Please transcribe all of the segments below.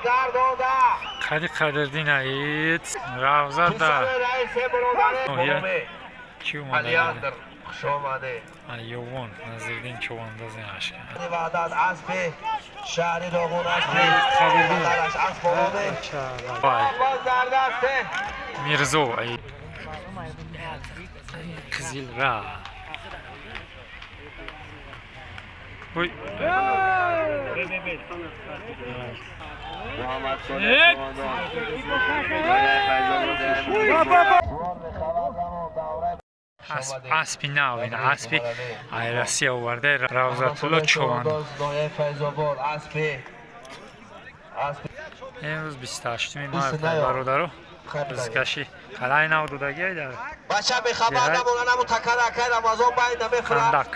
Гардонда. Қади Қадирдин аид Равзат да. Писари раиси бародари Ноҳия. Чӣ омада? Алиандр, хуш омадӣ. Айёвон Назирдин Човандози ашка. Ваҳдат, аспи шаҳри Роғун, аспи Қадирдин. падараш, асп бо номи Вай. Боз дар дасте. Мирзо ай Қизилра. Ой. Муҳаммад. Ек! Асп, аспи нав ин аспи ай Россия оварда Равзатулло Човандоз. Ноҳияи Файзобод, аспи аспи. Имрӯз 28 март, Бист наё. бародаро. Рӯзкаши қалаи нав додагиай дар Бача, бехабар Деҳай. намона, наму такара, акай Рамазон байн намехӯрад. Қандак.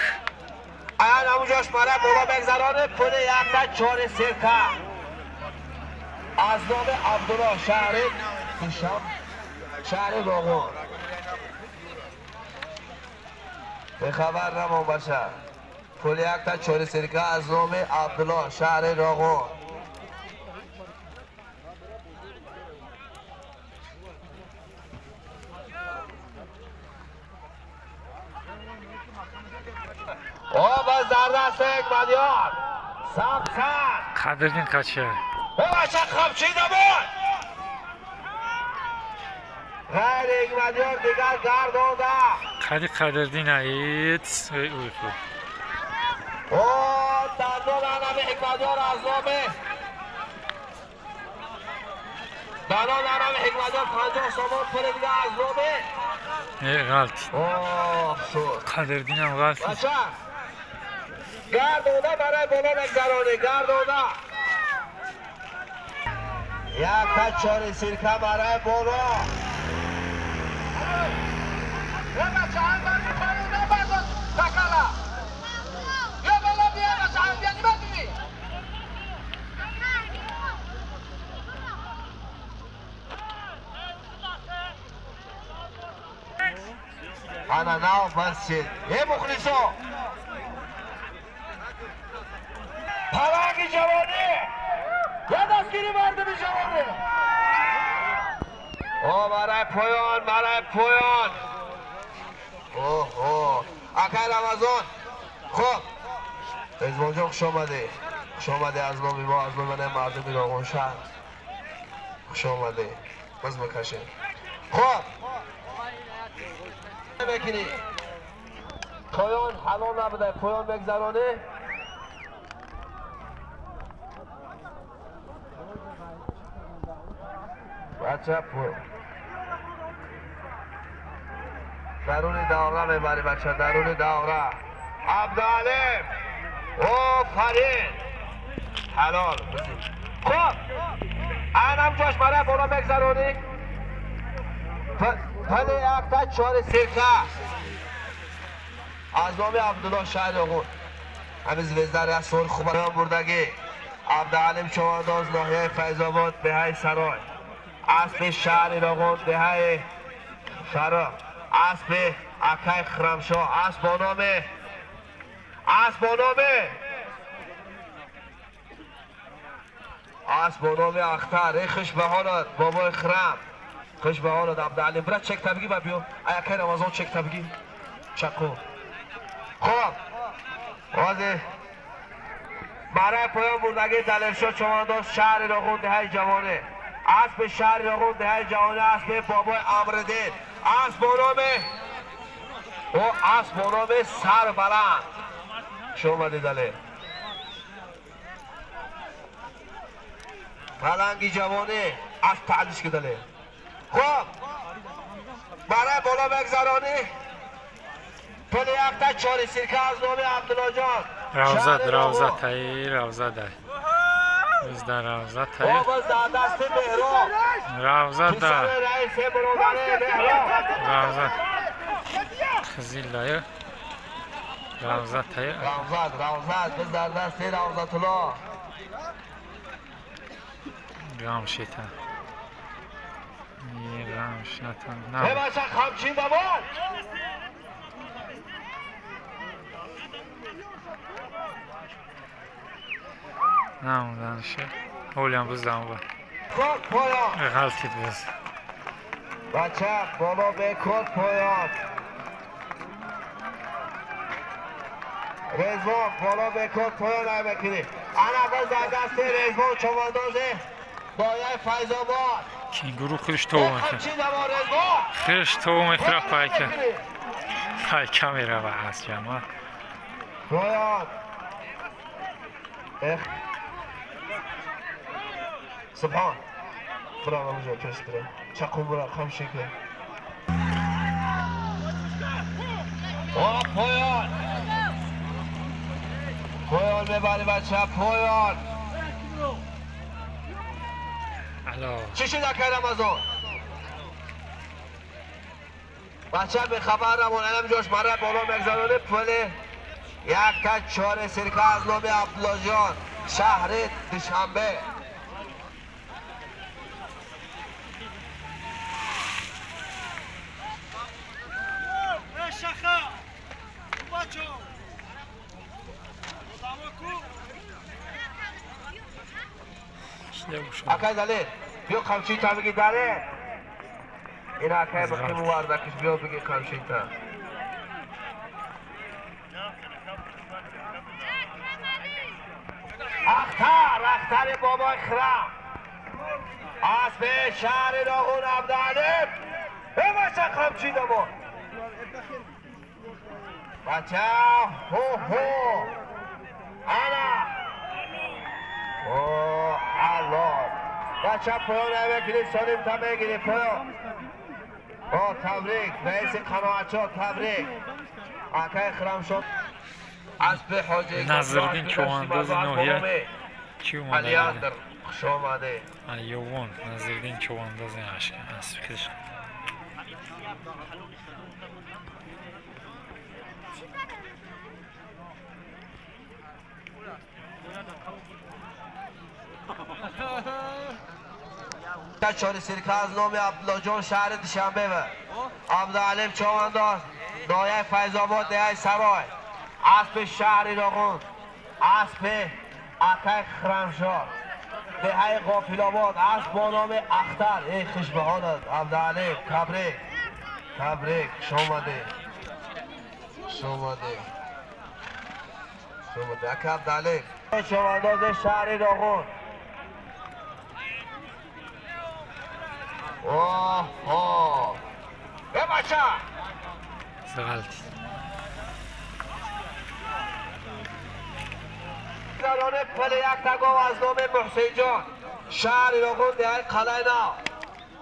Аян ҳамуҷош мара боло мегзароне. Пули якта чори сирка аз номи Абдулло, шаҳри Душан, шаҳри Роғун. Бехабар намон, баша. Пули якта чори сирка аз номи Абдулло, шаҳри Роғун. О, дар даст Ҳикматёр сабсар. Қадирдин қача. Бача, қамчида буд. Ғайри Ҳикматёр дигар гардонда. Қади Қадирдин аид. Ой, ой, хуб. О, дандон анами Ҳикматёр, аз номи дандон анами Ҳикматёр 50 сомон пули дига аз номи. Э, ғалт. Оҳ, шуд. Қадирдинам ғалт. Бача, гардонда, барои боло мегзаронӣ, гардонда. Якта чори сирка барои боло. Е, бача, такала. Бیا بالا، بیا بچه، بیا نمیدونی. Ана нав масҷид. Е, мухлисо! Паланги ҷавонӣ! Я дастгири мардуми ҷавонӣ! О, барои поён, барои поён! Оҳ, оҳ! Акай Рамазон! Хуб! Ризвонҷон, хуш омадӣ. Хуш омадӣ аз номи мо, аз номи мардуми Роғун шаҳр. Хуш омадӣ. Боз бикашем. Хуб! Мекунӣ. Поён ҳалол набуда, поён мегзаронӣ? Бача, поён. Даруни давра мебарӣ, бача, даруни давра. Абдуалим! Офарин! Ҳалол. Хуб! Анам ҷош барои боло мегзаронӣ? Пули якта чори сирка аз номи Абдулло, шаҳри Оғун. Ҳамин звезда як суол хуб бурдагӣ. Абдуалим Човандоз, ноҳияи Файзобод, деҳаи Сарой. Аспи шаҳри Роғун, деҳаи Фаро. Аспи акай Хирамшоҳ, асп бо номи, асп бо номи, асп бо номи Ахтар. Эй, хуш ба ҳолат, бобои Хирам. Хуш ба ҳолат, Абдуалим. Бира, чек табигӣ ба биё. Ай, акай Рамазон, чек табигӣ. Чақу. Хуб. Ҳозир барои поён бурдагӣ Далершоҳ Човандоз, шаҳри Роғун, деҳаи Ҷавонӣ. Аспи шаҳри Роғун, деҳаи Ҷавонӣ, аспи бобои Амриддин. Асп бо номи о, асп бо номи Сарбаланд. Хуш омадӣ, Далер. Паланги ҷавонӣ, асп таълиш ки, Далер. Хуб. Барои боло мегзаронӣ? Пули якта чори сирка аз номи Абдуллоҷон. Равзат, Шаҳри Равзат Роғун. ай, Равзат ай. Биз дар Равзат ай. Обоз дар дасти Меҳроб. Равзат да. Писари раиси бародари Меҳроб. Равзат. Қизил ай. Равзат ай. Равзат, Равзат, biz дар дасти Равзатулло. Гам шета. Е, гам шната. Е, На. бача, қамчин бабон. Намуданша. Ҳолиам буздам ба. Код поён. Ғалтид буз. Бача боло бекод поён. Резвон боло бекод поён ай мекунӣ. Ана боз дар дасти Резвон човандозе бояи Файзобод. Кенгуру худш тов мехӯрад. Чӣ дамо Резвон? Худш тов мехӯрад пайка. Пайка мерава аз ҷамоа. Поён. Субҳон. Бирам ҳамонҷо пеш бирам. Чақум бира қамши ки. О поён. Поён мебарӣ бача поён. Ало. Чӣ шуд акай Рамазон? Бача бехабар намон анам ҷош мара боло мегзарони пули якта чори сирка аз номи Абдуллоҷон шаҳри Душанбе. Акай Далер, биё қамчита биги Далер. Ин акай бихим увардакиш биё биги қамчита. Ахтар, ахтари бобои хирам. Асби шаҳри Роғун Абдуалим. Э бача қамчи дамо. Бача, ҳо ҳо. Ана. О, алло. Бача поён мекунӣ, солимта мегирӣ поён. О, табрик, раиси қаноатчо, табрик. Акай Хирамшо. Асби ҳоҷи Назриддин човандози ноҳия чӣ омада? Алиандр, хуш омадед. Айёвон Назриддин човандози асби худш. Чори сирка аз номи Абдуллоҷон шаҳри Душанбе ва Абдуалим човандоз ноҳияи Файзобод деҳаи Сарой. Аспи шаҳри Роғун, аспи акай Хирамшо деҳаи Ғофилобод, асп бо номи Ахтар. Эй хушбаҳонат Абдуалим, табрик, табрик, хуш омадед, хуш омадед, хуш омадед ака Абдуалим. Човандози шаҳри Роғун. Оҳо! Э бача! Зағалтид. Зароне пули як тагов аз номи Муҳсинҷон шаҳри Роғун деҳаи Қалъаи Нав.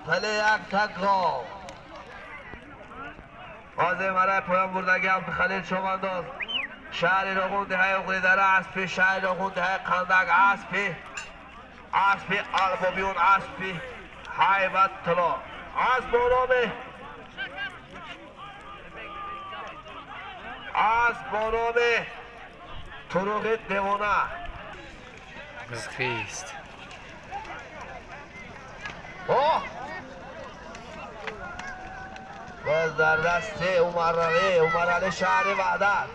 Пули як тагов. Ҳозир барои поён бурдаги Абдухалил човандоз шаҳри Роғун деҳаи Уғлидара, аспи шаҳри Роғун деҳаи Қандак, аспи Албобиён, аспи ҳайбат тило. Асп бо номи Туруғи девона. Бизхист. О! Боз дар дасти Умаралӣ, Умаралӣ шаҳри Ваҳдат.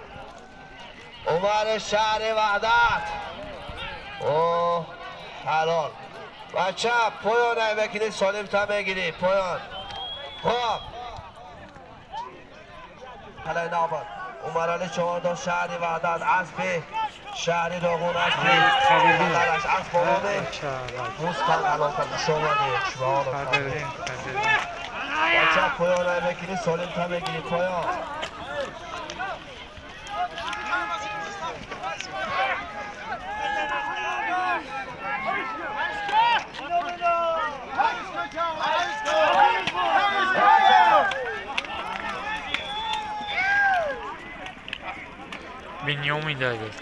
Умар шаҳри Ваҳдат. О, ҳалол. Бача поён ай мекунӣ, солимта мегирӣ, поён. Хоб. Қалъаи Навбад. Умаралӣ човандоз шаҳри Ваҳдат, аспи шаҳри Роғун, аспи Қалъараш, асп бо номи Мустан алоқа. Хуш омадед, шуморо. Бача поён ай мекунӣ, солимта мегирӣ, поён. Бинёмин дайдед.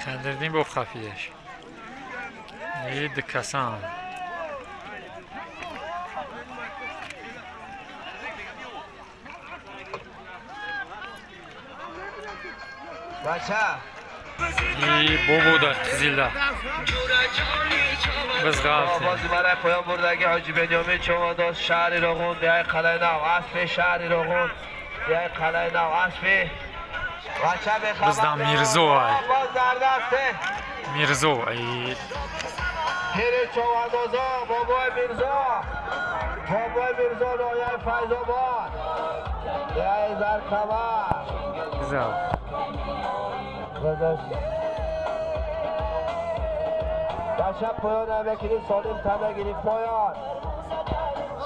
Хандриддин бо хафидаш. Ид касан. Бача. И бобо дар Қизилда. Биз ғалтем. Бози барои поён бурдаги ҳоҷи Бенёмин човандоз шаҳри Роғун деҳаи Қалъаи Нав, аспи шаҳри Роғун деҳаи Қалъаи Нав, аспи Bizda Мирзо ай. Мирзо ай. Пири човандозо бобои Мирзо. Бобои Мирзо ноҳияи Файзобод. Деҳаи Заркамар. Гузал. Бача поён намекунӣ, солим та мегирӣ поён.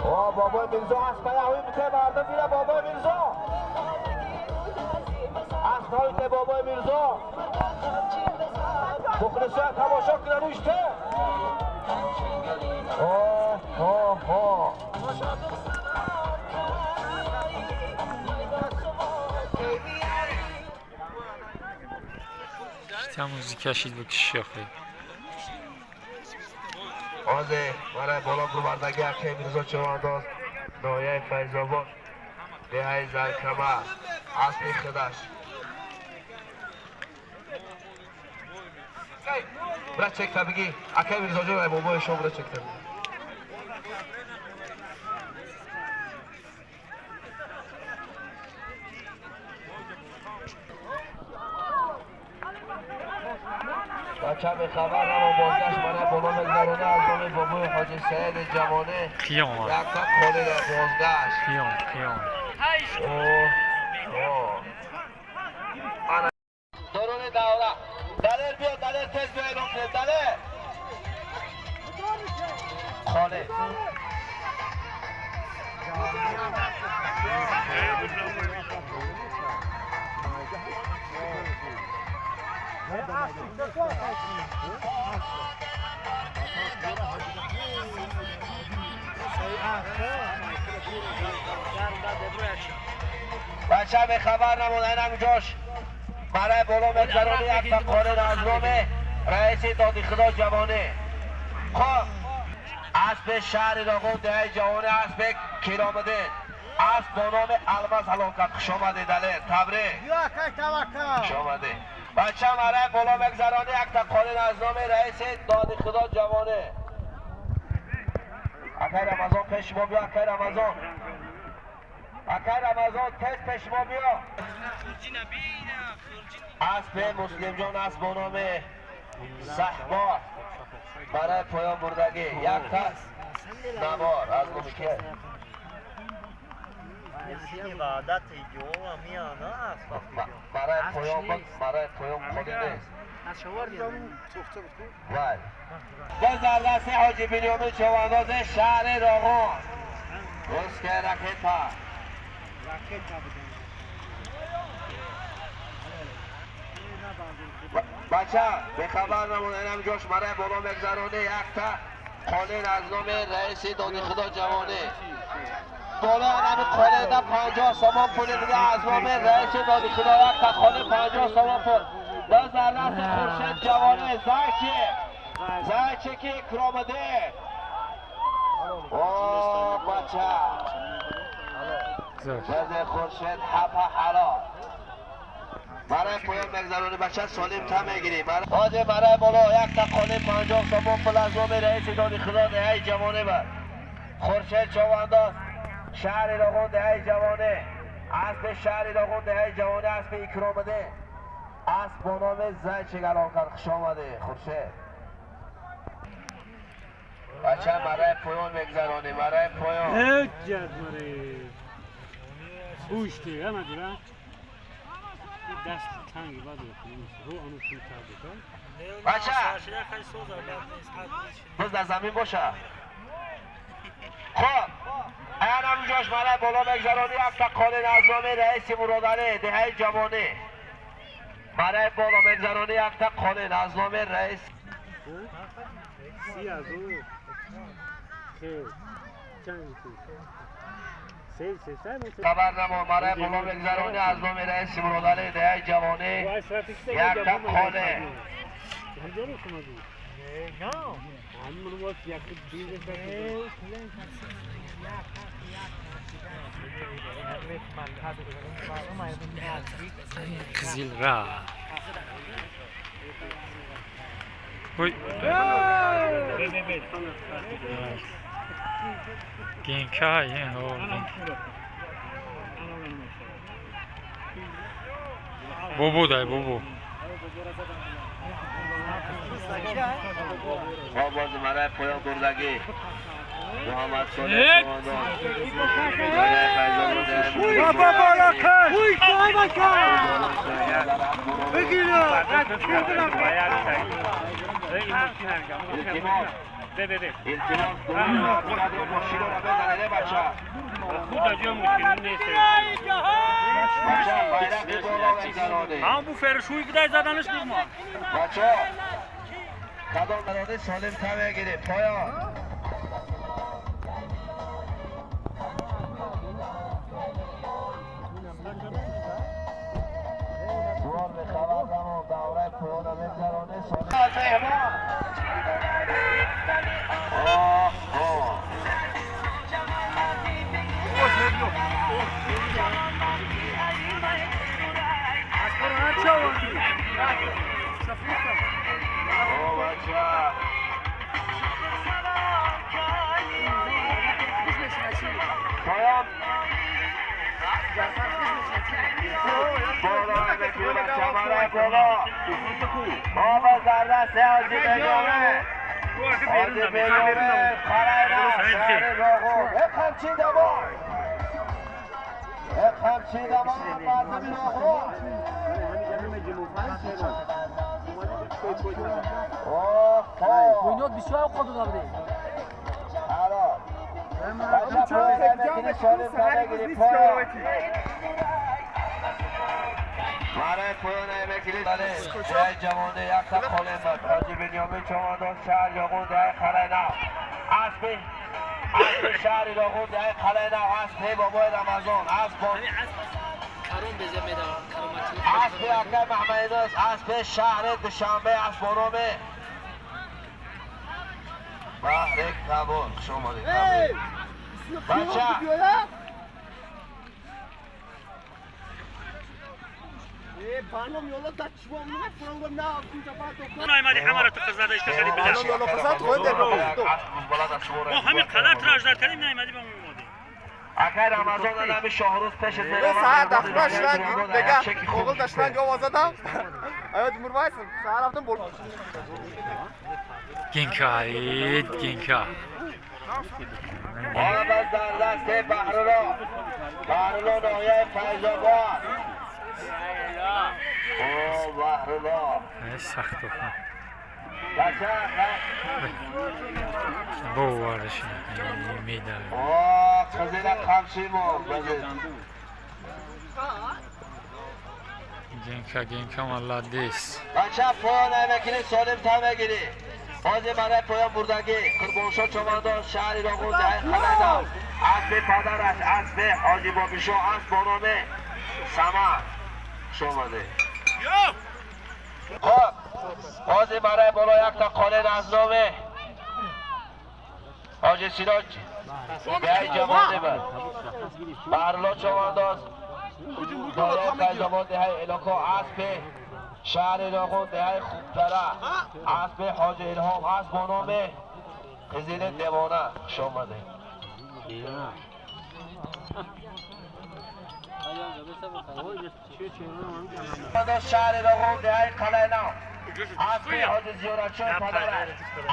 О, бобои Мирзо аспаяҳои бите мардум бина бобои Мирзо. Аспаҳои те бобои Мирзо. Мухлисоя тамошо кунан уште. О, о, о. Там музыка шид бикши охи. Озе барои боло бурвардаги акаи Мирзо Човандоз ноҳияи Файзобод деҳаи Заркамар аспи худаш. Бра чекта бигӣ акаи Мирзоҷон ай бобои шом бра чекта бигӣ. Бача бехабар намо бозгашт барои боло мегзаронӣ аз номи бобои ҳоҷи Саиди ҷавонӣ Қиём. Якта қолина бозгашт. Қиём, қиём. Ана дорони давра. Далер биё, Далер тез биё эълон кунед, Далер. Қоле. Бача бехабар намонд, айнам ҷош барои боло мегзаронӣ якта қолин аз номи раиси доди худо ҷавонӣ. Хоб, аспи шаҳри Роғун деҳаи ҷавонӣ аспи Киромиддин. Асп бо номи Алмаз ҳалол кард. Хуш омадӣ Далер, табрик. Хуш омадӣ. Бача барои боло мегзаронӣ якта қолин аз номи раиси доди худо ҷавонӣ. Акай Рамазон пеши мо биё, акай Рамазон. Акай Рамазон тез пеши мо биё. Аспи Муслимҷон асп бо номи Саҳбор барои поён бурдагӣ якта навор аз номи ки? Барои поён барои поён қолӣ нест. Вай. Боз дар дасти ҳоҷи Биниёмин човандози шаҳри Роғун. Русская ракета. Бача бехабар намонд, инам ҷош барои боло мегзаронӣ якта қолин аз номи раиси доди худо ҷавонӣ. Боло анами қолинда 50 сомон пули дига аз номи раиси доди худо якта қолин 50 сомон пул. Боз дар дасти Хуршед ҷавонӣ зайчик. Зайчики Икромиддин. О, бача. Боз Хуршед ҳапа ҳалол. Барои поён мегзаронӣ бача солим та мегирӣ. Ҳозир барои боло якта қолин 50 сомон пул аз номи раиси доди худо деҳаи ҷавонӣ бар. Хуршед човандоз шаҳри Роғун деҳаи ҷавонӣ. Аспи шаҳри Роғун деҳаи ҷавонӣ аспи Икромиддин. Асп бо номи Зайчик ҳалол кард. Хуш омадӣ Хуршед. Бача барои поён мегзаронӣ, барои поён. Бача боз дар замин боша. Хоб, аянам ҷош барои боло мегзаронӣ якта қолин аз номи раиси Муродалӣ деҳаи ҷавонӣ. Барои боло мегзаронӣ якта қолин аз номи раис. Хабар намо барои боло мегзаронӣ аз номи раиси Муродалӣ деҳаи ҷавонӣ якта қолин. Qizil ra. Ой. Генка, ен, о, Генка. Бобо дай, бобо. Боз барои поён бурдагӣ. Муҳаммад Солеҳ Шомандон. Бобо بالا کش. بگیر. التماس ماشین رو بزنه بچه. هم بو فرشوی بودای زدنش بود ما. بچه کدام دراده سالم تمه گیره پایان. سوال به خبر زمان دوره پایان میگذرانه سالم. آه آه بابا زرده حاجی بنیامه حاجی بنیامه خرایره شهر راغون اخم چی دمان اخم چی دمان مردم راغون بوینات بسیار خود داده. برای پایان مکلی بله جوانه یک تا خاله بد حاجی بنیامین چماندان شهر یاقون ده خلینا اسب شهر یاقون ده خلینا اسب بابای رمضان اسب اسب اکرم محمدیداست اسب شهر دوشنبه اسب بانومه بحر قبول خوش آمدید بچه نیامدی همه را تو قزده اشتغالی بده. ما همین قلط را اجدر کردیم نیامدی به اون اومدی. اگر رمضان نمی شاهروز پیشت میرم. ساعت دخمش رنگ دیگه oğul daşlan ovazadam. Evet Murvaysın. Sağ taraftan bol. Genka, genka. آب در دست بحرلا بحرلا ناحیه فیض‌آباد. او بحرلا سخت باورش نمیدم. آه خزینه قمچی ما گنکا گنکا молодец. بچه پایان نمیکنی سالم تا بگیری. بازی برای پایان بردگی قربانشاه چماندان شهر راغون ده خلینا اسب پدرش اسب حاجی بابیشو اسب بانامه سما شماده. خب بازی برای بالا یک تا قالین از نامه حاجی سیراج ده جوانه بر برلا چمانداز دارا فیض‌آباد ده علاقه اسب شهر راغون ده خوبتره اسب حاج الهام اسب با نام قزیل دیوانه. خوش آمده. شهر راغون ده قلعه اسب حاج زیارتچای پدرش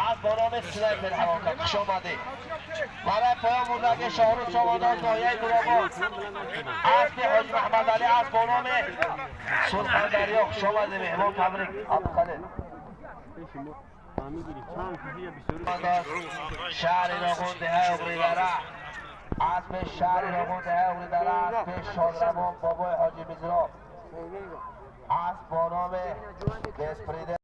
اسب با نام سنایپر هواکن. خوش آمده. برای پایان بردگی شاهروز چماندان ناحیه گلاباد اسب حاج محمد علی اسب با نام سلطان دریا. خوش آمده مهمان تبریک. عبدالخلیل شهر راغون ده اغریدره اسب شهر راغون ده اغریدره اسب شادروان بابای حاجی میزراب اسب با نام دسپریده.